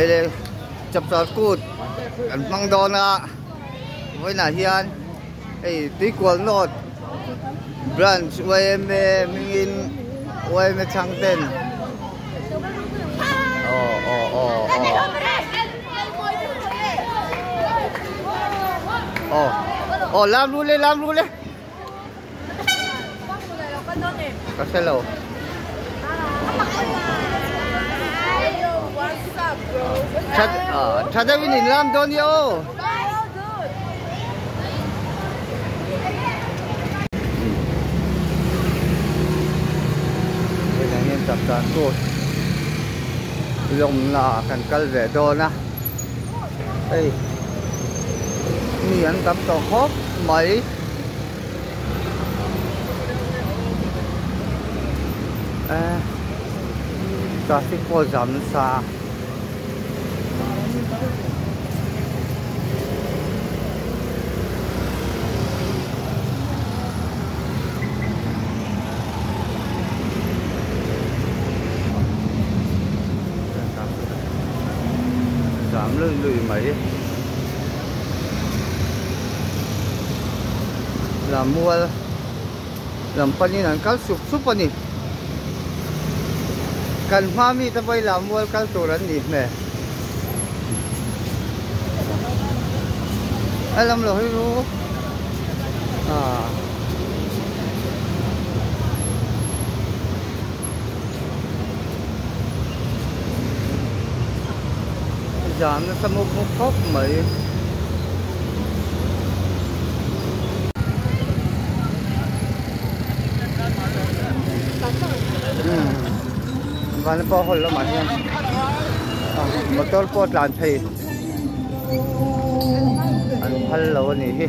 Ele chapchar kut an hmang dawn a vawiinah hian hei tuikual north branch yma hmingin yma chhang ten aw aw aw aw aw lam ru le lam ru le. Ka hre lo. Tha deuhin in lam dawn nia aw. Hetiang hian chapchar kut lawmna ah kan kal ve dawn a. Hei mi an tam tawh khawp mai. Eh traffic pawh zam nasa a. Zam lui lui mai. Lammual lam panin an kal sup sup a ni. Kan hma mite pawh hi Lammual kal tur an nih hmel. A lam lo hi chu ah. Zam nasa mup mup khawp mai. Van pawh hawl lamah hian motor pawh tlan thei an phal lo a nih hi.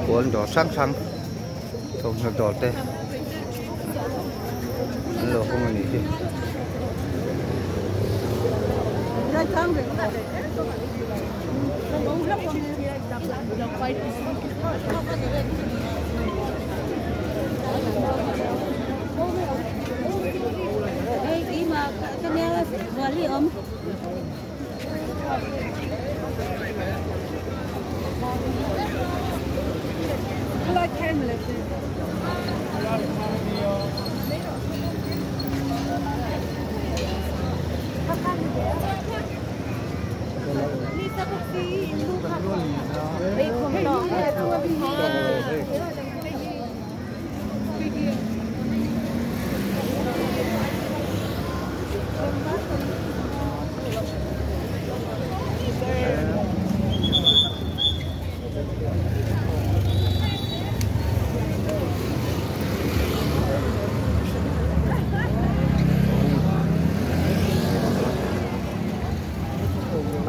Puan dawr hrang hrang thawmhnaw dawr te an lo hawng a nih hi.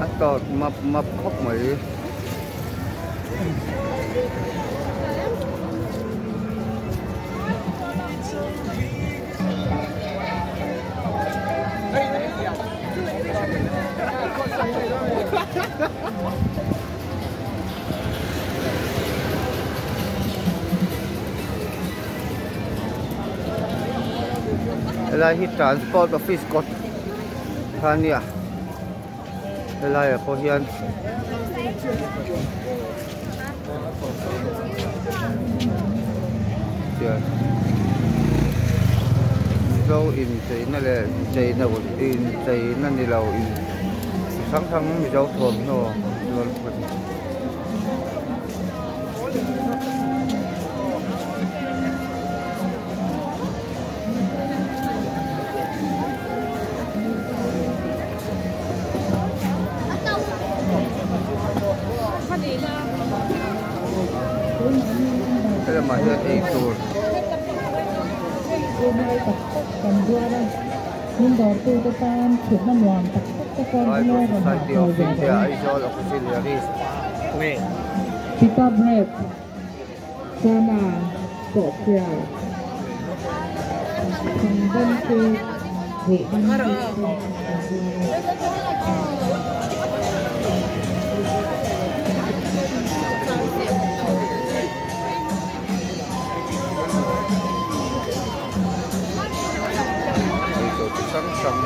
A tawt map map khawp mai. Helai hi transport office kawt kha a nia helai ah pawh hian Mizo incheina leh incheina incheina ni lo in chi hrang hrang Mizo thuamhnaw zuar bawk a ni. Helamah hian ei tur Bible Society of India Aizawl Auxiliary. Pita bread chana sawhchiar thangban te buhban te pawh an zuar a. Eitur chi hrang hrang.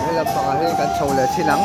He lampangah hian kan chho leh thin ang.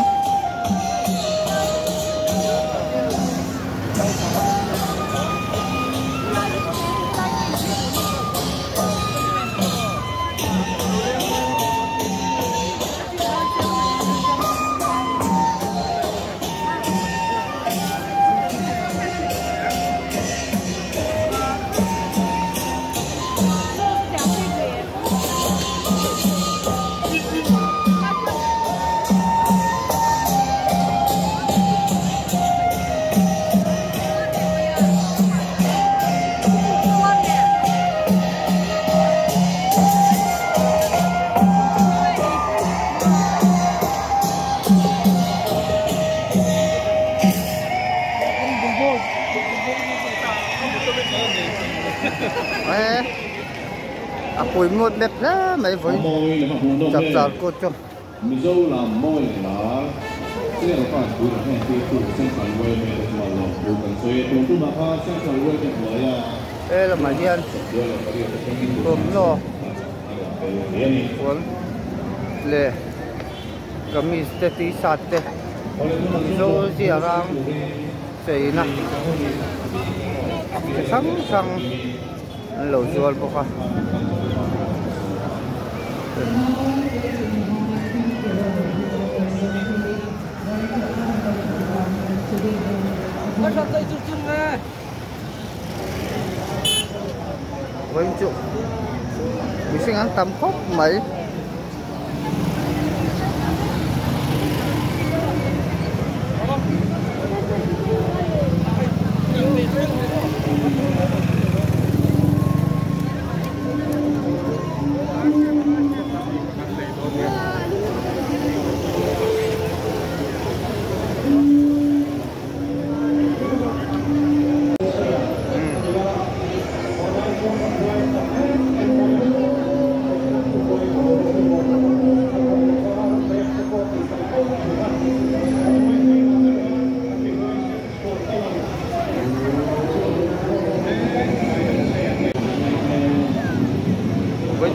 A pui mut mep hle mai vawi chap char kut chu. Mizo lam mawi lar Sel khan tun a heng tir tu Central Yma te chuan lawm thu kan sawi a, tun tumah khan Central Yma hnuaia He lamah hian thawmhnaw puan leh kamis te t-shirt te Mizo zia rang cheina chi hrang hrang an lo zuar bawk a. Vawiin chu mihring an tam khawp mai.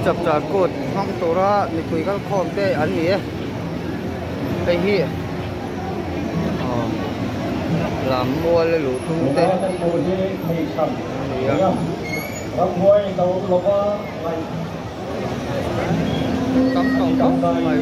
Chapchar kut hmang tura mipui kal khawm te an ni e hei hi lam mual a luh tum te a ni a. Tam tawh khawp mai.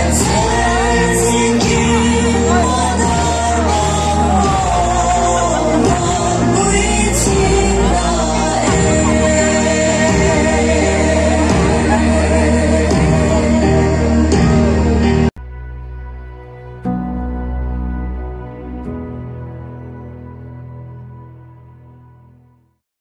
Yes.